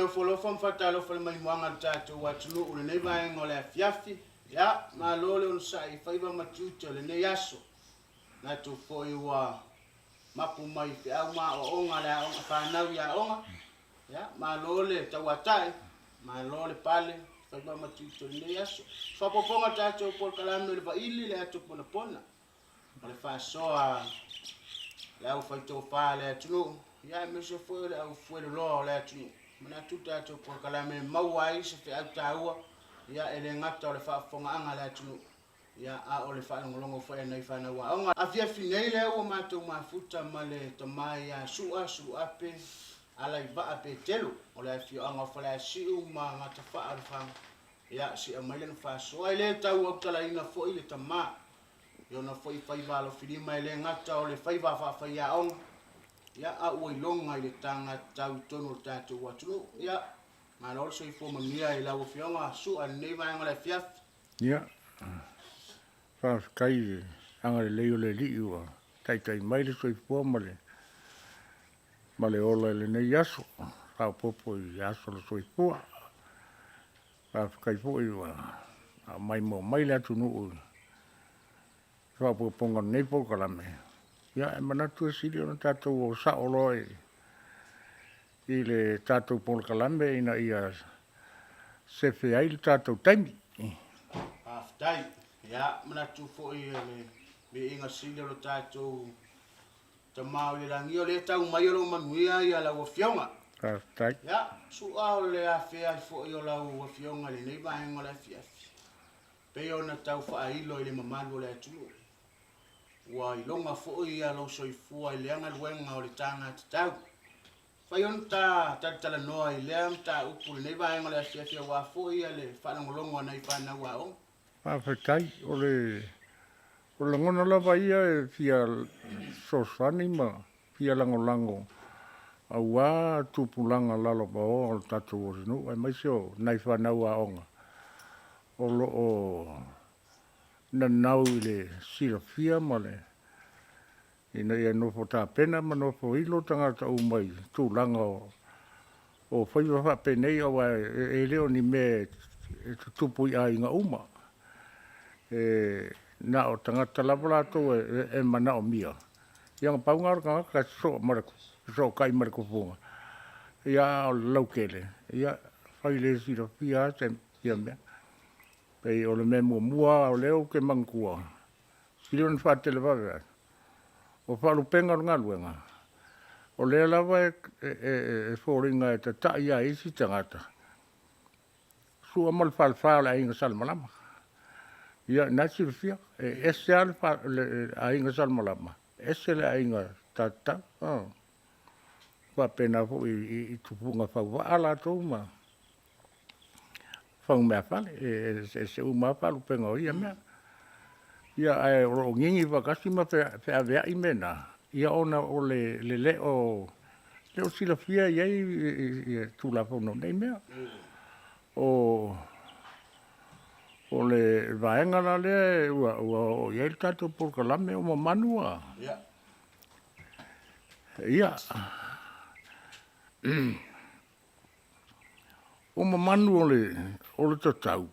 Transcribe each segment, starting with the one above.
ofo alofa ma faatalofa i le maimoaga a le tatou atunuu i lenei vaega o le afiafi. Ia, malo le onosai i faiva ma tiute o lenei aso. Manatu foi ua mapu mai i feau ma aoaoga a le aoga fanau i aoga. Ia, malo le tauatai, malo le pale, faiva ma tiute o lenei aso. Faaopoopoga tatou polokalame o le vaili le ato ponapona. O le faasoa a le aufaitofa a le atunuu, ia aemaise foi o le aufueloloa o le atunuu. Manatu tatou polokalame e maua ai se feau taua, ia e le gata o le faafofogaaga a le atunuu, ia a o le faalogologo foi a nai fanau aoga. Afiafi nei lea ua matou mafuta ma le tama ia Su'a Suluape Alaivaa Petelo o le afioaga o Faleasiu ma Matafaa o Lefaga, ia se i aumai lana faasoa. E le tau autalaina foi le tama i ona foi faiva alofilima e le gata o le faiva faafaiaoga, ia a ua iloga i le taga tatau i totonu o le tatou atunuu. Ia, malo le soifua manuia i lau Afioga Su'a i lenei vaega o le afiafi. Ia, faafetai i le agalelei o le Alii ua taitai mai le soifua ma le ma le ola i lenei aso, faaopoopo i aso o le soifua. Faafetai foi ua maimoa mai le atunuu i le faaopoopoga o lenei polokalame. Ia, e manatu e sili ona tatou o sao loa i le tatou polokalame ina ia sefe ai le tatou taimi. Faafetai. Ia, manatu foi o le viiga sili o le tatou Tama o i le lagi, o lea e tau mai o lo o manuia ia lau Afioga. Faafetai. Ia, Su'a o le afea ai foi o lau Afioga i lenei vaega o le afiafi, pei ona tau faailo i le mamalu o le atunuu. Ua iloga foi ia lou soifua i lea galuega o le taga tatau. Fai ona ta talatalanoa i lea mataupu i lenei vaega o le afiafi aua foi ia le faalogologo a nai fanau aoga. Faafetai. O le lagona lava ia e fia fesoasoani ma fia lagolago aua tupulaga lalovaoa o le tatou atunuu aemaise o nai fanau aoga o lo o nanau i le silafia ma le ina ia nofo tapena ma nofo ilo tagata uma i tulaga o faiva faapenei aua e le o ni mea e tutupu i aiga uma. E na o tagata lava latou e manaomia, ia na pau lena o le tagata e sosoo ma le fesootai ma le tufuga, ia a o le lautele, ia e fai le silafia lava se mea. Pei o le mea muamua lava o lea ou te manatua, sili ona faatelevave atu, o faalupega o le galuega, o lea lava e foliga e tatai lava i isi tagata, Sua ma le Falefa o le Aiga Salemalama. Ia o lena e silafia, e ese lava le Aiga Salemalama, ese le Aiga Sa Tatau. E faapena foi i tufuga fauvaa latou ma faumeafale, e eseese uma lava faalupega o ia mea. Ia ae o lo o gigi faatasi ma feaveai mea na, ia ona o le le o silafia e i ai Tulafono o nei mea. O le vaega la lea ua oo i ai le tatou polokalame o mamanu a. Ia, o mamanu o le tatau,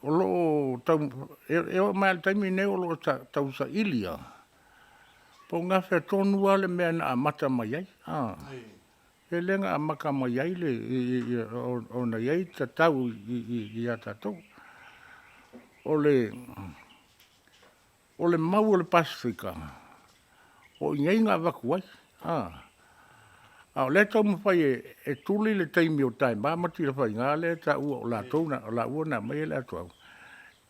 o lo o tau, e oo mai lava i le taimi lenei o lo o tausaili lava po o gafea tonu lava le mea na amata mai ai. E lea na amata mai ai ona i ai tatau ia tatou. O le mau a le Pasefika, o i inei na avatu ai, a o lea e taumafai e tuli le taimi o Taema ma Tilafaiga lea e taua o latou o laua na aumaia le atoaga, e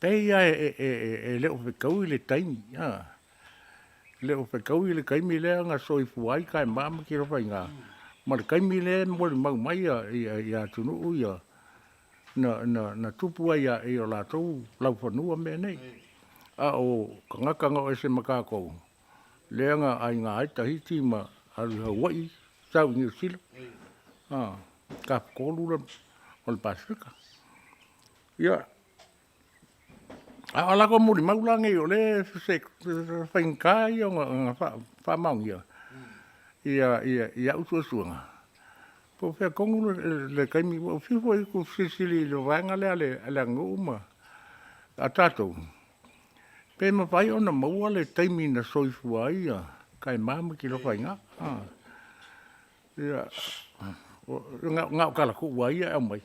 pei lava e le o fetaui le taimi, e le o fetaui le taimi lea na soifua ai Taema ma Tilafaiga ma le taimi lea e molimau mai atunuu ia na tupu ai i o latou laufanua mea nei. A o tagata na o ese ma tatou, lea na aiga ai Tahiti ma alu i Hawaii, sau i Niu Sila, tafatolu o le Pasefika. Ia, a o a latou molimau la nei o lea e faigata ia ona faamaonia i au suesuega. Po o fea tonu le taimi, ua ou fiu foi e tuufesilisili i le vaega lea a le aganuu ma a tatou, pe mafai ona maua le taimi na soifua ai Taema ma Tilofaiga. Ia, na o tala tuu lava ia e aumai,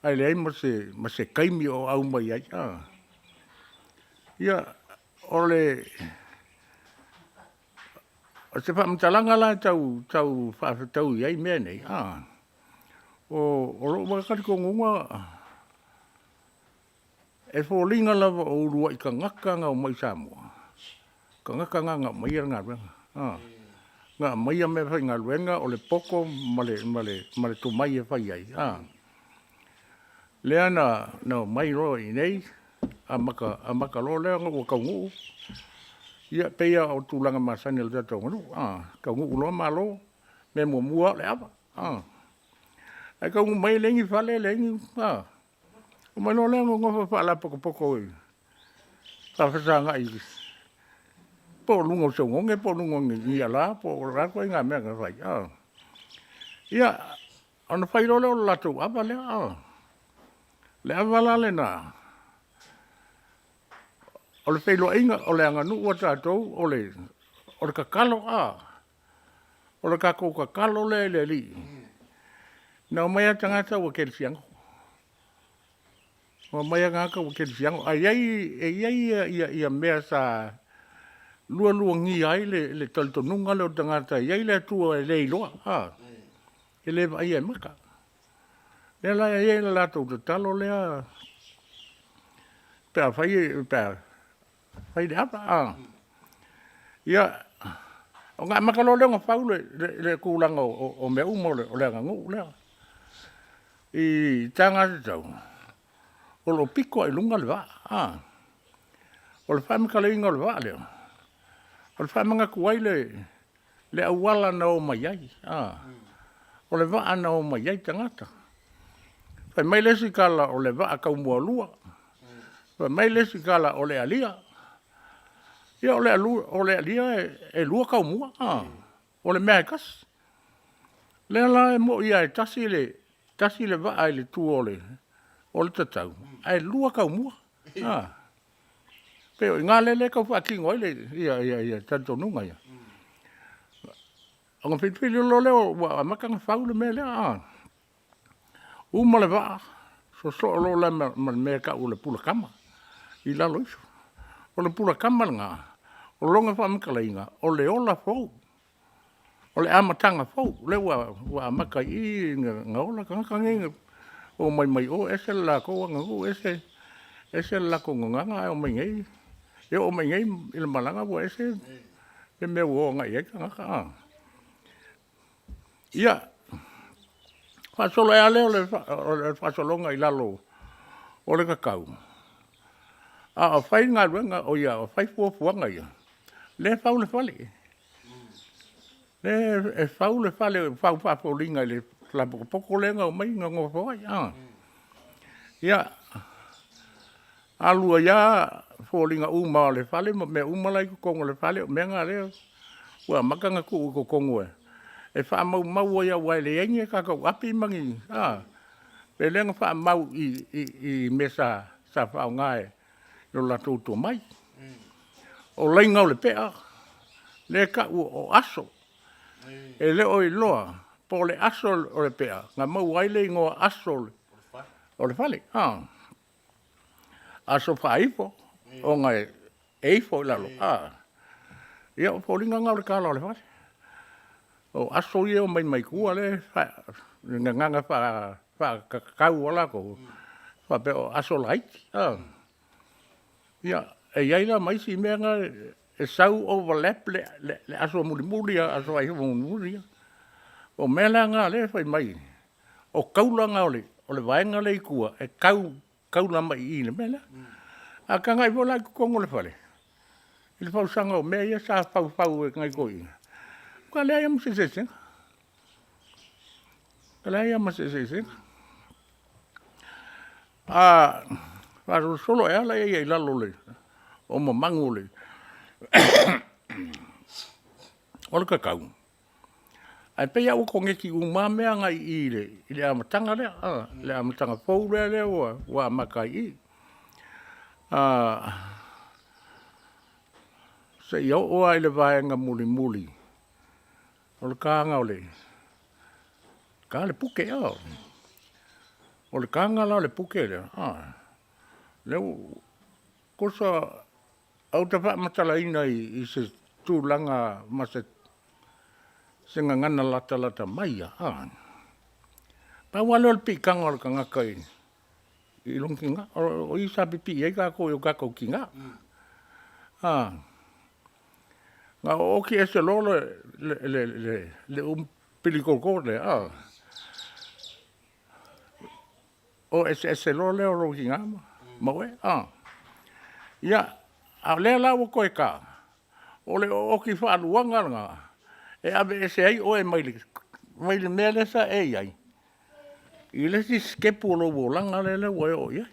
ae leai ma se taimi o aumai ai. Ia, o se faamatalaga la e tau faafetaui ai mea nei, o lou lava talitonuga, e foliga lava o uluai tagata na omai i Samoa, o tagata na na aumaia le galuega, na aumaia meafaigaluega o le poto ma le tomai e fai ai, a lea na omai loa i inei amata loa lea ona ua taunuu. Ia e pei lava o tulaga masani o le tatou aganuu, a taunuu loa malo, o le mea muamua lava o le ava. Ae taunuu mai e leai ni fale, leai ni… a omai loa lea nonofo faalapotopoto faafesagai po o luga o se oneone po o luga o ni ala po o le a le ituaiga mea na fai, a. Ia, ona fai loa lea o le latou ava lea. O le ava la lena, o le feiloaiga, o le aganuu a tatou o le tatalo, a. O le tatou tatalo lea i le Alii, na omai lava tagata ua kerisiano, na omai lava tagata ua kerisiano. Ae i ai mea sa lualuagia ai le talitonuga lea o tagata e i ai le Atua e le iloa, e le vaaia e maka. O lea la e i ai le latou tatalo lea pe a fai le ava. Ia, ona amata loa lea ona fau le tulaga o mea uma o le aganuu lea. I taga tatau, o lo o pito lava i luga le vaa. O le faamatalaina o le vaa lea, o le faamanatu ai le auala na o mai ai, o le vaa na o mai ai tagata. Fai mai le isi tala o le vaa Taumualua, fai mai le isi tala o le alia. Ia o le alia e lua taumua, o le mea lava e tasi. O lea la e moni lava e tasi le vaa i le tua o le tatau, ae lua taumua. E pei o i ina lea e tau faatino ai le talitonuga ia. Ona filifili loa lea ua amata ona fau le mea lea, uma le vaa, sosoo loa la ma le mea e tau o le pulakama i lalo ifo. O le pulakama lena, o lona faamatalaina, o le ola fou, o le amataga fou, lea ua amata i i ona ola tagata nei na omai mai o, ese le latou aganuu ese le latou gagana ae omai i inei, e oo mai i inei i le malaga ua ese le mea ua o agai i ai tagata a. Ia, faasolo ea lea o le faasologa i lalo o le tatau, a o fai galuega, a o fai fuafuaga ia, lea e fau le fale. Lea e fau le fale, fau faafoliga i le lapotopoto lea na omai nonofo ai. Ia, alu ai lava foliga uma o le fale ma mea uma la e i totonu o le fale, o mea na o lea ua amata ona tuu i totonu e faamaumau ai aua e leai ni a tatou api ma ni… a. O le mea lea na faamau i mea sa faaaoga i lo latou tomai. O laina o le pea, lea e tau o aso, e le o iloa po o le aso o le pea na maua ai le igoa aso o le fale, aso faaifo ona e ifo i lalo. Ia o foliga na o le tala o le fale. O aso ia e omai mai tua lea e i le gagana faatatau a latou, faapea o aso laiti. Ia, e i ai la ma isi mea na e sau overlap le aso mulimuli, aso faaifo mulimuli ia. O mea la na o lea e fai mai, o taula na o le vaega lea i tua e taula mai i i i le mea lea. A tagai foi la i totonu o le fale i le fausaga o mea ia sa faufau e nai toeaiina, e matua leai lava ma se eseesega, leai lava ma se eseesega. A faasolosolo ea lea i lalo o mamagu o le tatau. Ae pei lava ua koneti uma lava mea agai i i i le amataga lea, le amataga fou lea ua amata ai i i. Seia oo lava i le vaega mulimuli, o le taina o le ta le puke. O le taga la o le puke lea, lea ua osa ou te faamatalaina i se tulaga ma se gagana latalata mai lava, pau lava lea o le piitaga o le tagata i lona tina. O i sa pipii ai tatou i o tatou tina. Na ooti ese loa le umbilika cord lea, o eseese loa lea o lou tina ma oe. Ia, a o lea la ua toe ta, o le ooti faaluaga lena e aveese ai oe mai le mea lea sa e i ai i le isi sitepu o lou olaga lea ua e oo i ai.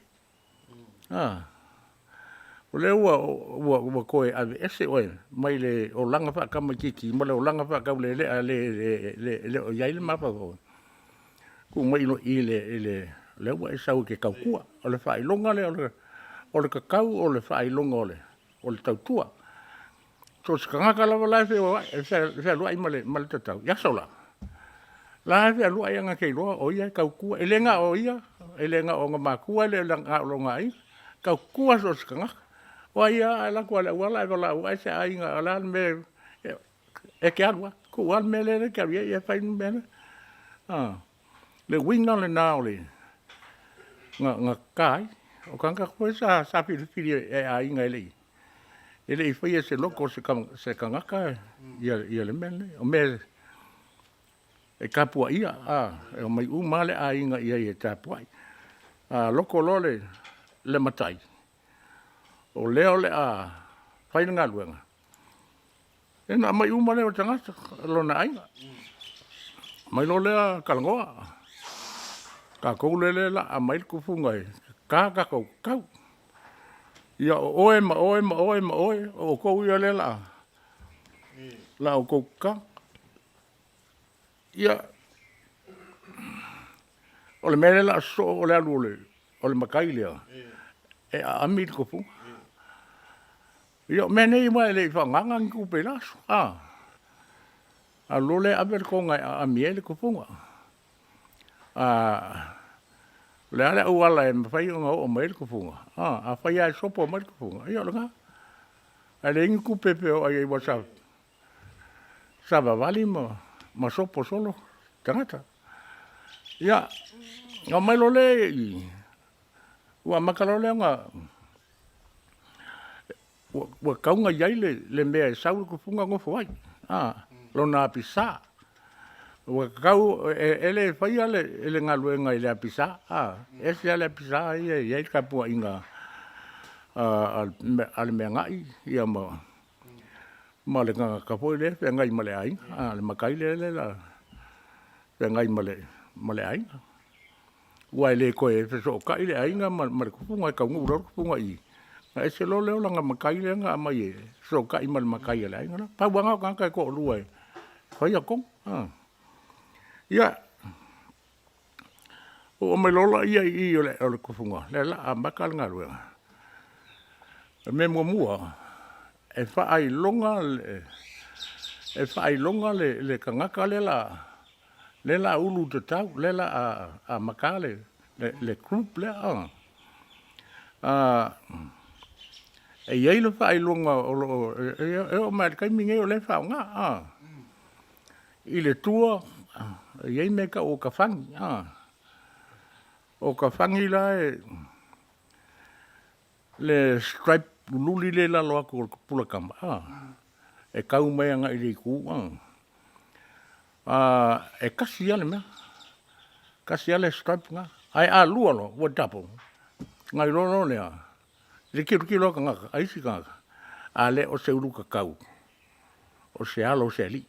O lea ua toe aveese oe mai le olaga faatamaitiiti ma le olaga faataulelea e le o i ai le mafaufauga, tuu mai loa i i lea ua e sau e te tautua. O le faailoga lea o le tatau o le faailoga o le tautua. So o se tagata lava la e fealuai ma le tatau i aso la, o la e fealuai lava na te iloa o ia e tautua. E le na o ia, e le na o ona matua, e le na o lona aiga, e tautua so o se tagata. O ai lava, a e alu atu lava i le auala ae valaau ae se aiga o le a le mea e… e te alu lava, tuu lava le mea lea e te alu i ai ae fai le mea lea. O le uiga lena na ta ai. O tagata foi ia sa filifili e aiga e le i faia i se loto o se tagata le mea lenei. O mea e tapuaia, e omai uma lava le aiga i ai e tapuai. A loto loa le matai, o lea o le a fai le galuega, ia ona aumai uma lea o tagata o lona aiga. Aumai loa lea talanoa, tatou lea o le a aumai le tufuga e ta le tatou kakau. Ia o oe ma oe ma oe ma oe, o outou ia lea o le a outou tata. Ia, o le mea lea o le a sosoo o le alu o le matai lea e aami le tufuga. Ia o mea nei aua e le i faaaogaina ni tupe i la aso, alu loa lea ave le toga e aami ai le tufuga. O le a le auala e mafai ona oo mai ai le tufuga? Afai lava e sopo mai le tufuga, ia o lena. Ae leai ni tupe e feoai ai aua sa savavali ma sopo solo tagata. Ia, ona omai loa lea i i, ua amata loa lea ona ua tatau ona i ai le mea e sau le tufuga nofo ai, lona apisa. Ua tatau, e le faia le galuega i le apisa, e ese lava le apisa ia e i ai le tapuaiga a le meagai ma le tagata foi lea e feagai ma le aiga, le matai lea o le a feagai ma le aiga. Aua e le toe fesootai le aiga ma le tufuga, e taunuu loa le tufuga i i, ona ese loa lea o lana matai lea na aumai e fesootai ma le matai a le aiga la. Pau lava lena o tagata e toalua e faia tonu. Ia, oo mai loa lea i i o le tufuga, lea o le a amata le galuega. O le mea muamua, e faailoga le tagata lea o le a ulu tatau, lea o le a amata le group lea. E i ai le faailoga o lo o… e oo mai lava i le taimi lenei o la e faaaoga. I le tua e i ai mea e tau o tafagi. O tafagi la, le stripe luli lea e i lalo atu o le tupula tama, e tau mai agai le itu, e tasi lava le mea, tasi lava le stripe lena. Ae a lua loa ua double, ona iloa loa lea i le tilotilo a tagata, a isi tagata, a le o se ulutatau, o se alo o se alii.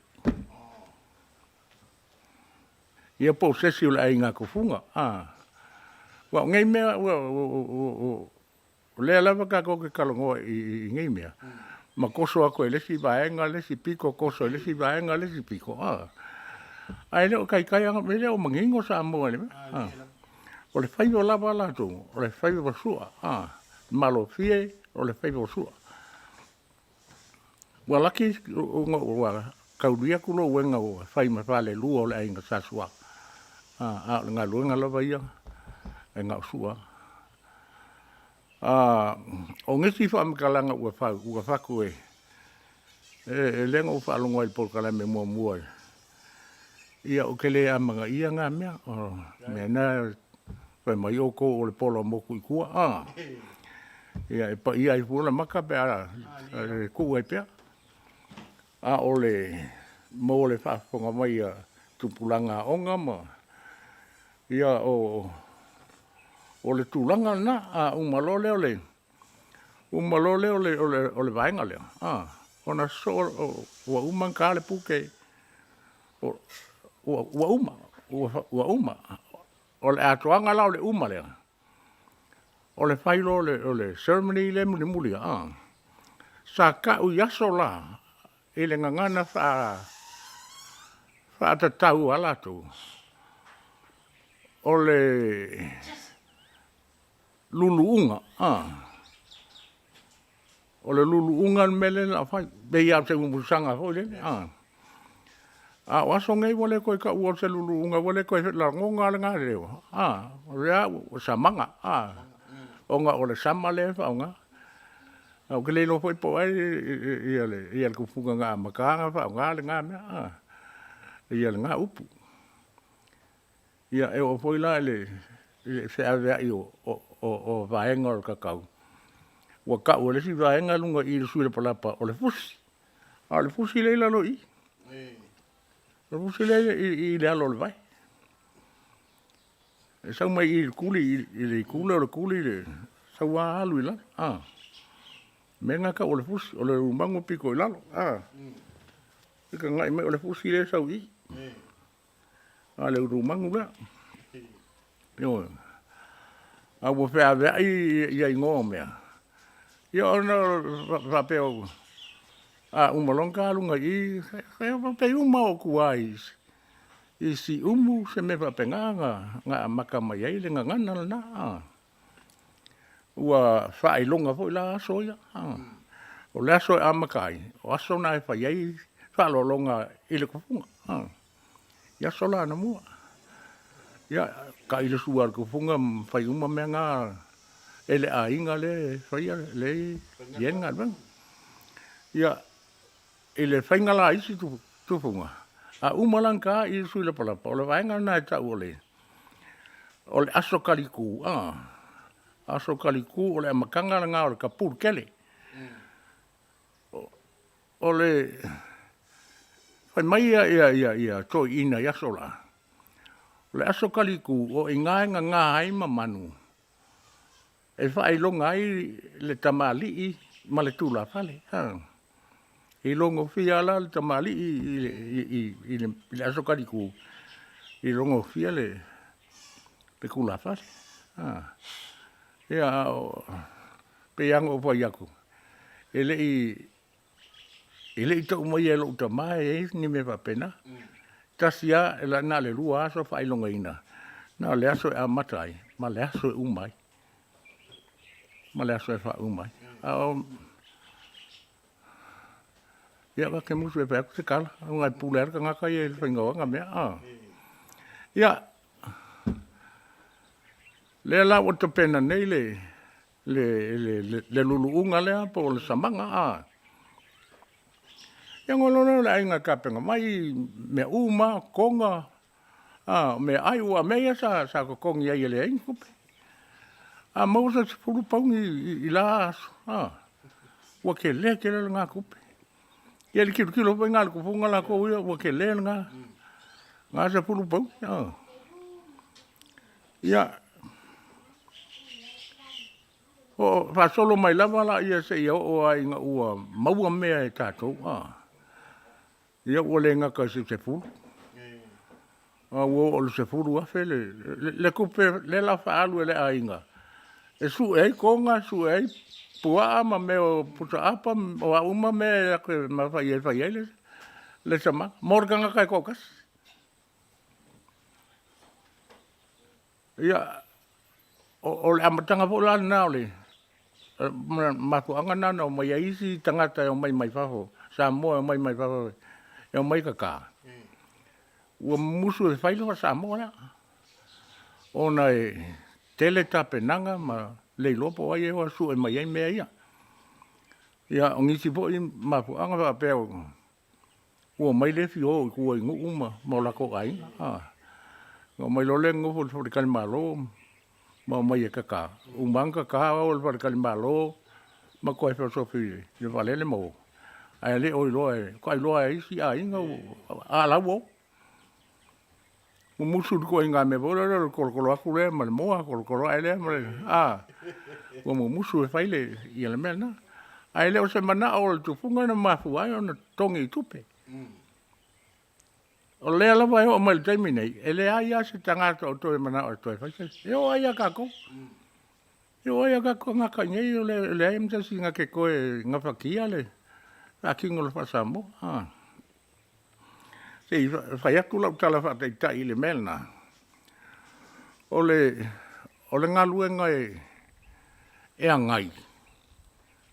Ia po o se isi o le aiga tufuga. Aua o nei mea, o lea lava tatou te talanoa i nei mea, ma toso atu e le isi vaega le isi pito, toso e le isi vaega le isi pito. Ae le o taitai lava, e le o manino Samoa i le mea, a. O le faiva lava a latou, o le faiva o sua, a. Malofie o le faiva o sua. Ua laki ona ua tauli atu lou uega ua fai ma falelua o le aiga Sa Sua, a o le galuega lava ia e na o sua lava. O nisi faamatalaga ua fatu e lea na ou faalogo ai i le polokalame muamua, ia ou te le amanaia na mea, o le mea lena fai mai outou o le pola motu i tua, a. Ia e paia ai fua le mata pe a tuu ai pea. A o le mo le faafofoga mai a tupulaga aoga ma ia o le tulaga lena. A uma loa lea o le uma loa lea o le vaega lea, ona sosoo ua uma ona ta le pute, ua uma, ua uma. O le atoaga la o le uma lea, o le fai loa o le ceremony lea mulimuli, sa tau i aso la i le gagana faatatau a latou, o le luluuga. O le luluuga le mea lea o le a fai, pei lava o se mumusaga foi lele a. A o aso nei ua le toe taua o se luluuga, ua le toe lagona lava lena leo, a, o lea ua samaga, ona o le sama lea e faaaoga. Ae ou te le iloa foi po o ai le tupuga na amata ona faaaoga lena mea, lena upu. Ia e oo foi la i le feaveai o vaega o le tatau, ua tau e le isi vaega luga i i le sui lapalapa o le fusi, a o le fusi lea e i lalo i i. O le fusi lea e i i le alo o le vai. E sau mai i le tuli i le itu lea o le tuli sau lava alu i lalo. O le mea lena e tau o le fusi, o le ulumagu e pito i lalo. A fetagai mai o le fusi lea e sau i i, a o le ulumagu lea. Ioe. A ua feaveai igoa o mea, ia ona faapea a uma loa ona ta luga i i, pei uma lava o tua i Siumu se mea faapena na amata mai ai le gagana lena. Ua faailoga foi la aso ia. O le aso e amata ai, o aso na e fai ai faaaloaloga i le tufuga, i aso la anamua. Ia, tai le sua a le tufuga ma fai uma mea na e le aiga lea e faia, lea e i ai le galuega. Ia, i le faiga la a isi tufuga, a uma la ona ta le sui lapalapa, o le vaega lena e tau o le aso talitu, aso talitu o le amataga lena o le tapulu tele. O le fai mai toeaiina i aso la, o le aso talitu o i ina e gaga ai mamanu e faailoga ai le tamalii ma le tulafale. E iloagofie lava la le tamalii i le aso talitu, e iloagofie le tulafale. Ia, pei lava ona ou fai atu, e le i tau maia e lou tama e i ai ni mea faapena. Tasi lava, na o le lua lava aso faailogaina, na o le aso e amata ai ma le aso e uma ai, ma le aso e faauma ai. A o, ia ta te musu e fai atu se tala, ona e pule lava le tagata ia i le faiga o ana mea a. Ia, lea la ua tapena nei le luluuga lea po o le samaga a. Ia ona o loa lea o le aiga e tapena mai mea uma lava, toga, a, o meaai, aua o mea ia sa totogi ai e leai ni tupe. A maua se 10 pauni i la aso, a, ua tele tele lena tupe. Ia i le tilotilo foi lena a le tufuga latou ia, ua tele lena 10 pauni. Ia, faasolo mai lava lea seia oo lava ina ua maua mea e tatou, a. Ia ua le gata i se 10, a ua oo i le $10,000 le tupe lea o le a faaalu e le aiga e sue ai toga, sue ai puaa ma mea o pusaapa o a uma mea e mafai e fai ai le samaga mo le tagata e toatasi. Ia, o le amataga foi la lena o le mafuaaga lena na omai ai isi tagata e omai mai fafo, Samoa e omai mai fafo e omai kaka, ua mumusu e fai le faa-Samoa lea, ona e tele tapenaga ma le iloa po o ai e o e sue mai ai mea ia. Ia, o nisi foi mafuaaga faapea ua omai le fia o i tua i nuu ma o latou aiga, a, ona omai loa lea nonofo i le faletalimalo ma omai e kaka. Uma lava ona kaka o i le faletalimalo ma toe feosofi i le vaalele ma o, ae le o iloa, faatoa iloa e isi aiga a o la e ua o. Mumusu i le ituaiga mea foi lele o le tolotolo atu lea ma le moa tolotolo ae lea ma le… a, ua mumusu e fai le mea lena. Ae le o se manao o le tufuga na mafua ai ona totogi i tupe. O lea lava e oo mai i le taimi lenei, e leai lava se tagata o toe manao e toe fai se isi. E oo lava ia tatou, e oo lava ia tatou tagata i inei e leai ma se isi na te toe gafatia le faatino o le faa-Samoa. Se i fai atu lau tala faataitai i le mea lena, o le galuega e agai,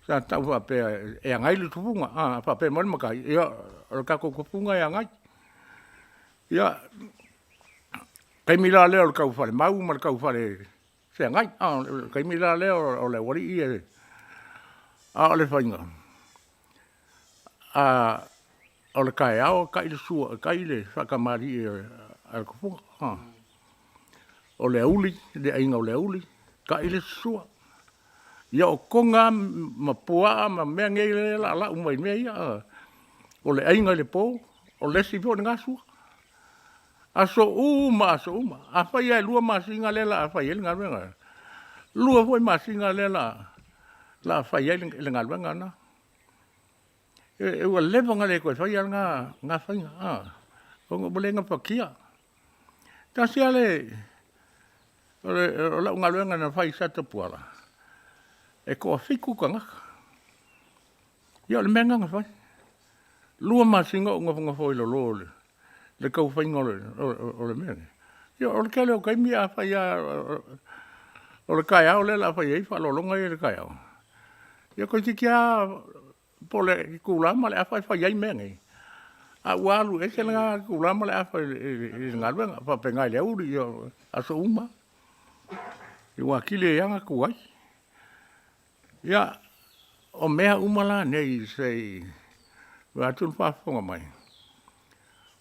sa tau faapea e agai le tufuga, a faapea mai le matai, ia o le tatou tufuga e agai. Ia, o le taimi la lea o le tau falemau ma le tau falefeagai, o le taimi la lea o le aualii ia, a o le faiga, o le taeao e tai le sua, e tai le faatamalii a le tufuga. O le aoauli i le aiga o le aoauli, tai le isi sua. Ia o toga lava ma puaa ma mea nei o le a lau mai mea ia, o le aiga i le po, o le isi foi lena sua. Aso uma aso uma. Afai lava e 2 masina lea o le a fai ai le galuega lea, 2 foi masina lea o le a fai ai le galuega lena. Ua leva ona le toe faia lena faiga ona ua le gafatia. Tasi lava le… O lau galuega na fai i Satapuala, e toafitu tagata. Ia o le mea lena na fai, 2 masina o ou nofonofo ai i lalo i le tau faiga o le mea lea. Ia o le tele o taimi afai lava o le taeao lea o le a fai ai faaaloaloga ia i le taeao, ia toeitiiti lava po o le itula ma le afa e fai ai mea nei, a ua alu ese lena itula ma le afa i le galuega. E faapena i le aoauli, o aso uma lava. Ua atili ai lava ona tuai. Ia, o mea uma la nei se i vaeatu le faafofoga mai,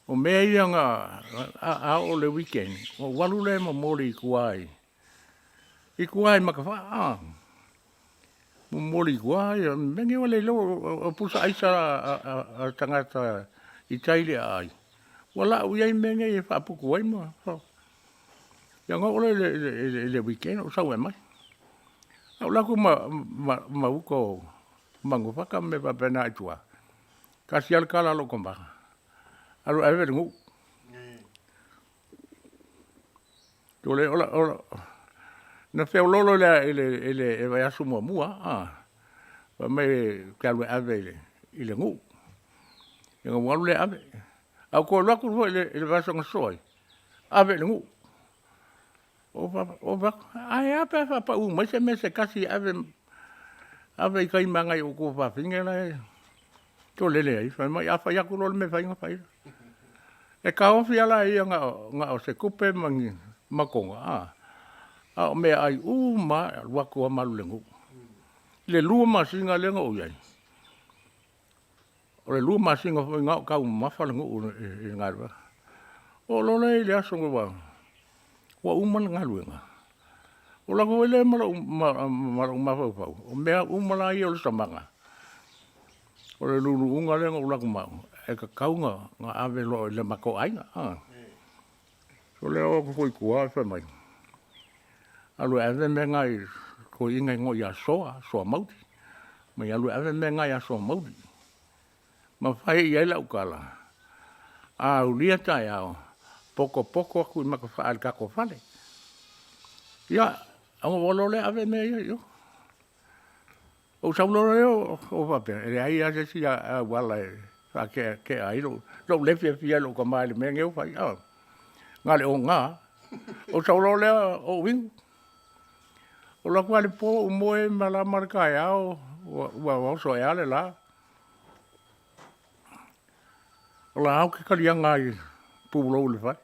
o mea ia na… a oo i le weekend, ona ou alu lea e momoli i tua i Matafaa, momoli i tua mea nei ua le iloa, o pusa aisa a tagata i tai i le aai, ua lau i ai mea nei e faaputu ai ma… Ia ona oo lea i le weekend ou sau e aumai. Ae ou alu atu ma uta o Manufata ma mea faapena i tua, e tasi lava le tala a lou tama, alu e ave i le nuu. Na feoloolo i le vaiaso muamua lava, fai mai ou te alu e ave i le nuu, ia ona ou alu lea e ave. Ae ou toe alu atu foi i le vaiaso na sosoo ai, ave i le nuu. Ou fai atu, ae a pe a faapau mai se mea se tasi e ave i tai ma agai i outou afafine la e tolele ai. Fai mai a fai atu loa le mea e fai ona fai lea. E taofi lava la e ia na o se tupe ma ni toga, a o meaai uma lava e alu atu lava ma alu i le nuu. I le 2 masina lea na ou i ai, o le 2 masina foi lena o taumamafa le nuu i le galuega. Oo loa lea i le aso ua uma le galuega, ou alu atu foi lea ma lou mafaufau, o mea uma la ia o le samaga, o le luuluuga lea na ou alu atu ma au, e tatau ona ave loa i le matou aiga. O lea e o atu foi i tua ae fai mai, alu e ave mea na i le toeaina e igoa ia Soa, Soa Mauli. Fai mai e alu e ave mea na ia Soa Mauli. Ma fai i ai lau tala, a aulia taeao, poto atu i Matafaa i le tatou fale. Ia, ona ou alu loa lea ave mea ia i o. Ou sau loa lea ou faapea, e leai lava se isi auala e faateatea ai lou le fiafia i lou tama i le mea lenei ua fai, na o le oga lava. Ou sau loa lea ou inu. Ou alu atu lava i le po ou moe malama le taeao ua oso ae lava le la. O la e ou te taliaga lava i pulou i le fale.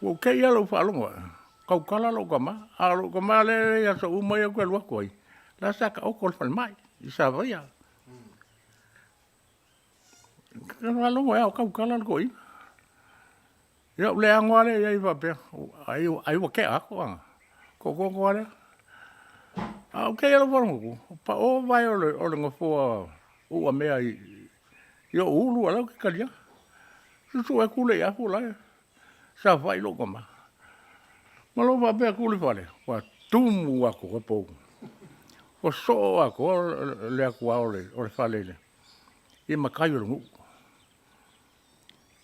Ua ou te i lava i lou faalogo atu o tautala lou tama, a o lou tama lea i aso uma ia ou te alu atu ai, o la sa taoto i le falemai i Savaia. Ou faalogo ea o tautala le toeaina. Ia ou le ano lava lea i ai faapea, ai ua tea atu a, toatoto lava lea. Ae ou te i lava i lou faalogo atu o pao vae o le nofoa uamea i ou ulu a o la e ou te talia. Susue atu le afu o la e saofai lou tama. Ma lou faapea atu i le fale, ua tumu atoa pou, ua soo atoa le atuao o le fale i matai o le nuu.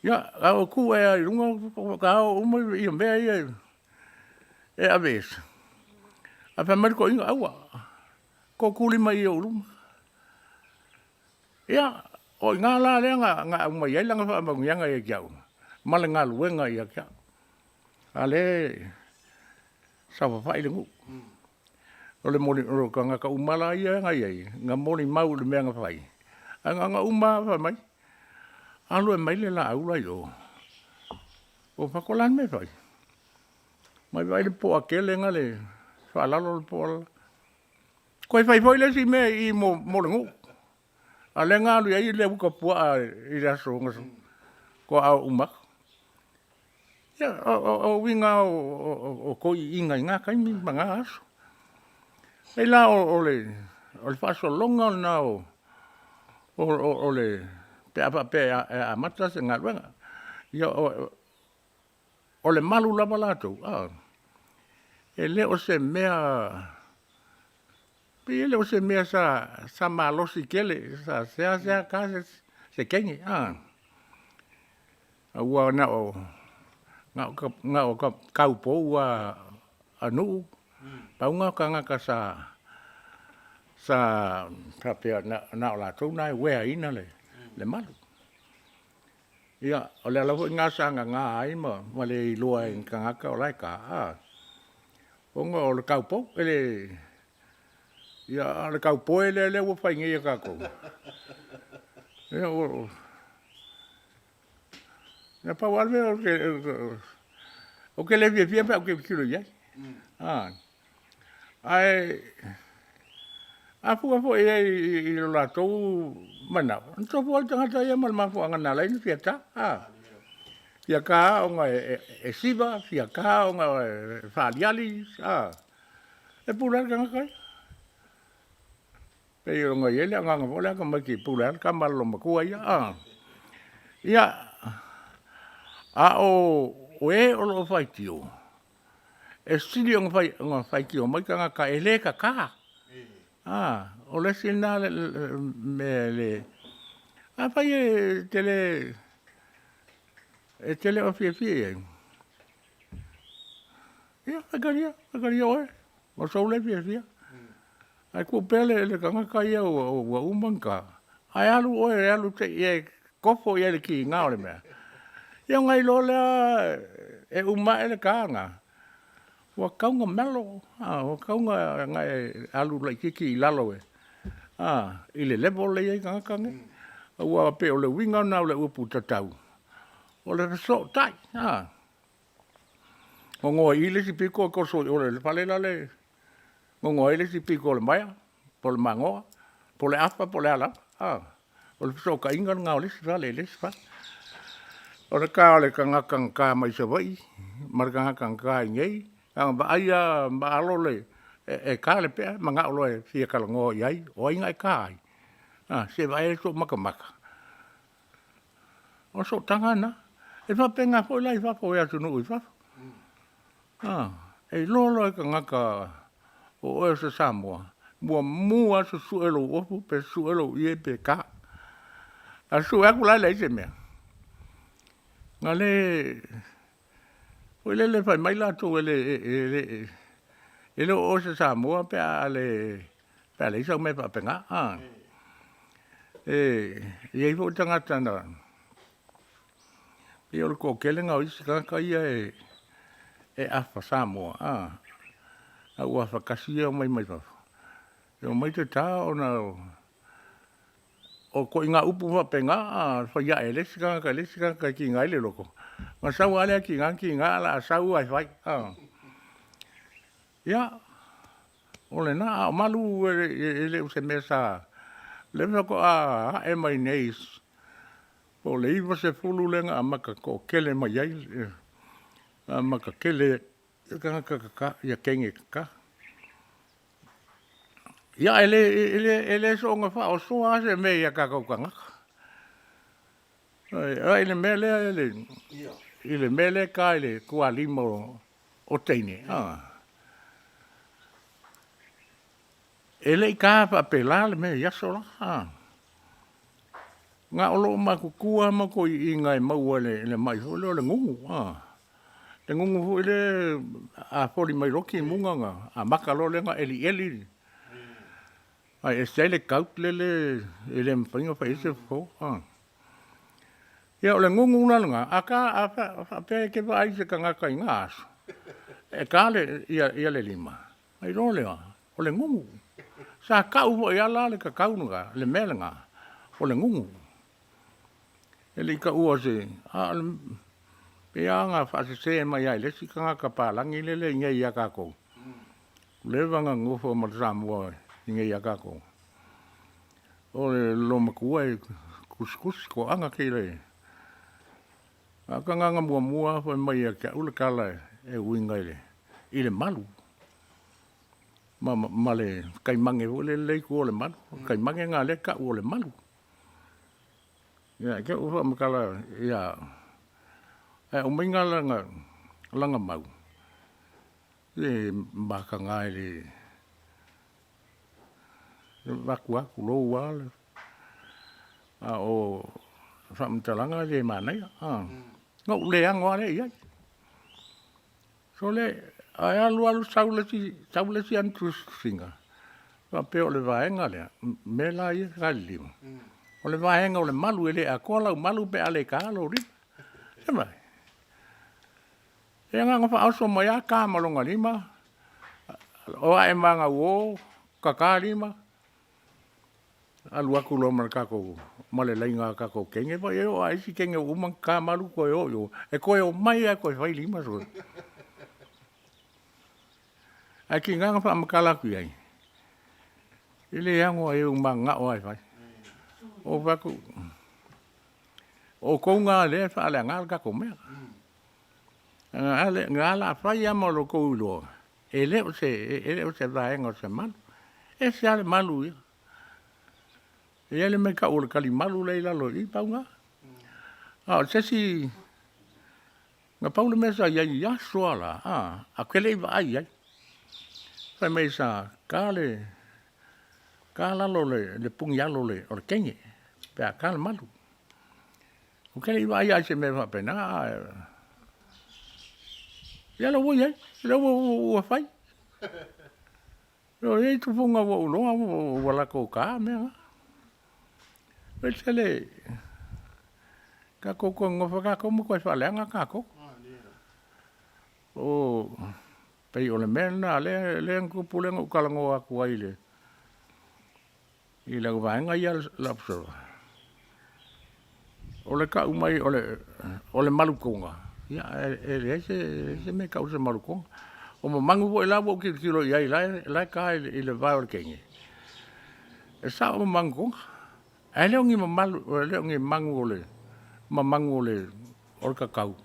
Ia, a ua tu ae lava i luga faatoa oo uma mea ia e aveese, ae fai mai le toeaina, aua, tootuli mai i ou luma. Ia, o i ina la lea na aumai ai lana faamanuiaga ia te au ma le galuega ia te au, a o lea e saofafai le nuu. O tagata uma lava la ia na i ai, na molimau i le mea na fai, ae na ona uma lava fai mai, alu e aumai le laau la e i o. Ou fai atu, o le a le mea e fai? Omai e vaai le poa tele gale faalalo le poa le la. Toe fai foi le isi mea i i mo le nuu, a o lea na alu ai le uta puaa i le aso faatoa uma atu. Ia, o uiga lava o toeaiina i na taimi ma na aso. E pei la o le faasologa lena pe a faapea e amata se galuega. Ia, o le malu lava latou, e le o se mea, pei e le o se mea sa malosi tele, sa seasea ta se teine a, aua na o taupou lava a nuu, pau na o tagata sa faapea na o latou na e wear ina le malu. Ia, o le ala foi lena sa nana ai ma le iloa ai e ni tagata o la e ta, ona o le taupou. E le, ia a o le taupoe lea ua fai nei e tatou, ia na pau lava le mea ou te le fiafia pe a ou tilotilo i ai. Ae a fua foi i ai i lo latou manao, na tofu lava le tagata ia ma le mafuaaga na ala ai ona fia ta, a. Fia ta ona e siva, fia ta ona e faaaliali, a, e pule lava le tagata ia. E pei ona i ai le agaga foi lea a tamaiti e pule lava le tama a le loomatua ia a. Ia, a o e o lo o faitio, e sili ona faitio mai tagata e le tata. O le isi lena mea e le… Afai e te le o fiafia i ai, ia faitalia, faitalia oe ma sou lea fiafia. Ae tuu pea le tagata ia ua uma ona ta, ae alu oe e alu se i e tofo i ai i le tiga o le mea, ia ona iloa lea e uma ae le ta lena, ua tatau ona mellow, ua tatau ona e alu laitiiti i lalo i le level lea e i ai le tagata lenei. Aua pei o le uiga lena o le upu tatau, o le fesootai. Gogo ai i i le isi pito toso i o i le fale la e gogo ai le isi pito o le maea po o le mangoa po o le afa po o le a lava. O le fesootaiga lena o le isi fale i le isi fale. O le ta o le tagata na ta mai Savaii ma le tagata na ta i inei, na ona vaai lava maalo e ta le pea manao loa e fia talanoa i ai, o ai na e ta ai? A, se i vaai atu sou matamata. O le sootaga lena. E faapena foi la i fafo i atunuu i fafo. E iloa loa e tagata o oe o se Samoa, e muamua lava susue lou ofu pe susue lou ie pe ta. A sue atu la e leai se mea, ona le foi lele fai mai latou e le o oe o se Samoa pe a leai sau mea faapena. E i ai foi tagata na, pei o le toatele lena o isi tagata ia e e afa Samoa, a, a ua afa kasi ia omai mai fafo. E omai tatā ona o koiga upu faapena a fai ae e le isi tagata i le isi tagata e kiga ai le loto, ona sau lava lea tiga tiga ae o le a sau ae fai. Ia, o lena, a o malu e le o se mea sa… O lea faatoa ae mai nei po o le 90 lea na amata toatele mai ai, amata tele ai tagata kaka, teine kaka. Ia, ae le soona faaosoa lava se mea i a tatou tagata. Ioe. I le mea lea i le mea lea e ta i le tualima o teine, a, e le i taina faapela le mea i aso la, a. Na o loomatutua lava ma toeiina e maua i le mai foi lea o le gugu a, le gugu foi lea a foli mai loa timuga ona amata loa lea ona elieli, ae ese ai le gout lele e le mafai ona fai ai se fofo. Ia o le gugu la lena, a faapea e te vaai i se tagata i na aso e ta le lima, ona iloa lea o le gugu. Sa tau foi lava la le kakau lena, le mea lena, o le gugu. E le i taua o se… a o le… pei lava ona faasese mai lava e le isi tagata palagi lele e i inei ia tatou, ua leva ona nonofo ma le Samoa i inei ia tatou, o le loomatua e tusitusi toaga a o le tagata muamua lava fai mai ia te au le tala e uiga i le malu ma le taimane foi lele e i tua o le malu. O le taimane lena o lea e tau o le malu. Ia, te i ua faamatala ia, ae aumaiga lana mau, se e mataga e le vaeatu lava tulou lava, a o faamatalaga e le manaia, ona ou le ano lava lea i ai. Sole, ae alu alu sau le isi ana tusitusiga, faapea o le vaega lea, mea la ia e lauliliu, o le vaega o le malu, e le atoa lau malu pe a le taina lou lima. Se i vaai. Ia na ona faaoso mai lava ta ma lona lima, o ae ma ana uo, tata lima, alu atu loa ma le tatou, ma le laina a tatou teine. Vaai i ai, oo lava i isi teine ua uma ona tata malu toe o i o, e toe omai lava e toe fai lima. Ae tiga na faamatala atu i ai, e le ano lava i ai ua ou mananao lava e fai. Ou fai atu, o outou na o lea e faaleagaina le tatou mea. O lena o le a fai lava ma lo outou iloa, e le o se vaega o se malu. E ese lava le malu ia. E i ai le mea e tau o le talimalu la e i lalo i i, pau lena. A o se isi, na pau le mea sa i ai i aso lava la, ae ou te le i vaai i ai, fai mai sa ta lalo o le punialo o le teine pe a ta le malu. Ou te le i vaai lava i se mea faapena, ae ia o lea ua i ai, o lea ua fai. E i ai tupuga ua ou iloa ua latou taina mea na. Vaai tatou toe nonofo tatou ma toe faaleaga tatou. Pei o le mea lena lea na tupu lea na ou talanoa atu ai i lau vaega ia o le Observer, o le tau mai o le malu koga, ia e leai se mea e tau o se malu koga. O mamagu foi la ua ou tilotilo i ai o la e ta i le vae o le teine, e sao mamagu koga, ae le o ni mamagu o le mamagu o le kakau,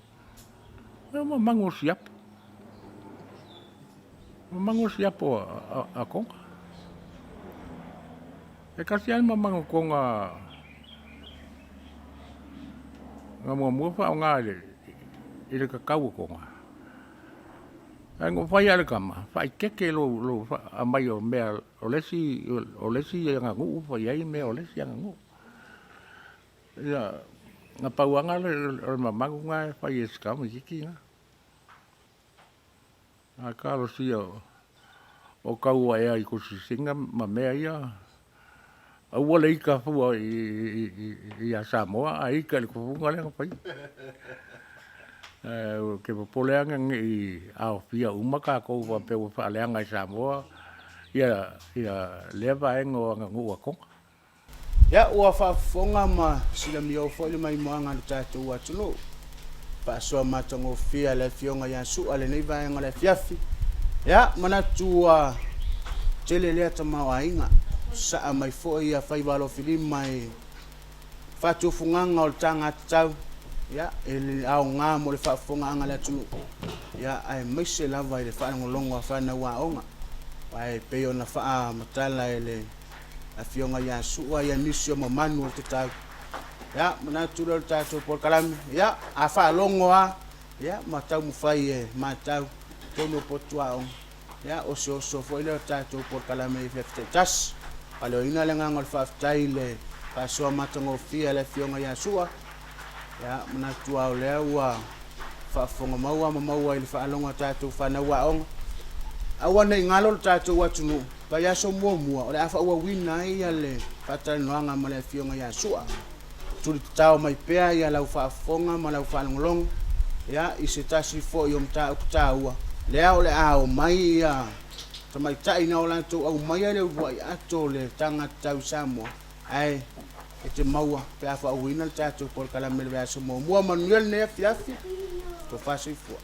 o mamagu o siapo, o mamagu o siapo a Koga. E tasi lava le mamagu koga na muamua faaaoga i le kakau o Koga, ae na ou fai lava i le tama, faaeteete lou aumai o mea o le isi aganuu fai ai mea o le isi aganuu. Ia, na pau lava lena o le mamagu lena e fai e si tamaitiiti lena. Ae talosia o tau ae ai i tusitusiga ma mea ia, aua le ita fua ia Samoa ae ita i le tufuga lea na faia. Ae ou te popole lava ne i aofia uma tatou faapea ua faaleaga e Samoa ia lea vaega o aganuu a Toga. Ia, ua faafofoga ma silamio foi le maimoaga a le tatou atunuu. Faasoa matagofie a le Afioga ia Su'a lenei vaega o le afiafi. Ia, manatu ua tele lea tamaoaiga. Saa mai foi ia faiva alofilima i faatufugaga o le taga tatau, ia, e aoga mo le faafofogaaga a le atunuu, ia, aemaise lava i le faalogologo a fanau aoga. Aua e pei ona faamatala e le Afioga ia Su'a ia nisi o mamanu o le tatau. Ia, manatu lea o le tatou polokalame, ia, a faalogo lava, ia, ma taumafai e matau totonu o potu aoga, ia, o se oso foi lea o le tatou polokalame i afiafi taitasi. Faaleoina le agaga o le faafetai i le faasoa matagofie a le Afioga ia Su'a. Ia, manatu lava o lea ua faafofoga maua ma maua i le faalogo a tatou fanau aoga. Aua ne i galo le tatou atunuu, vaiaso muamua o le a faaauauina ai le faatalanoaga ma le Afioga ia Su'a. Tulitatao mai pea ia lau faafofoga ma lau faalogologo ia i se tasi foi o mataupu taua lea o le a omai ia tamaitai na o latou aumaia le uluai ato o le taga tatau i Samoa ae e te maua pe a faaauauina le tatou polokalame i le vaiaso muamua. Manuia lenei afiafi, tofa soifua.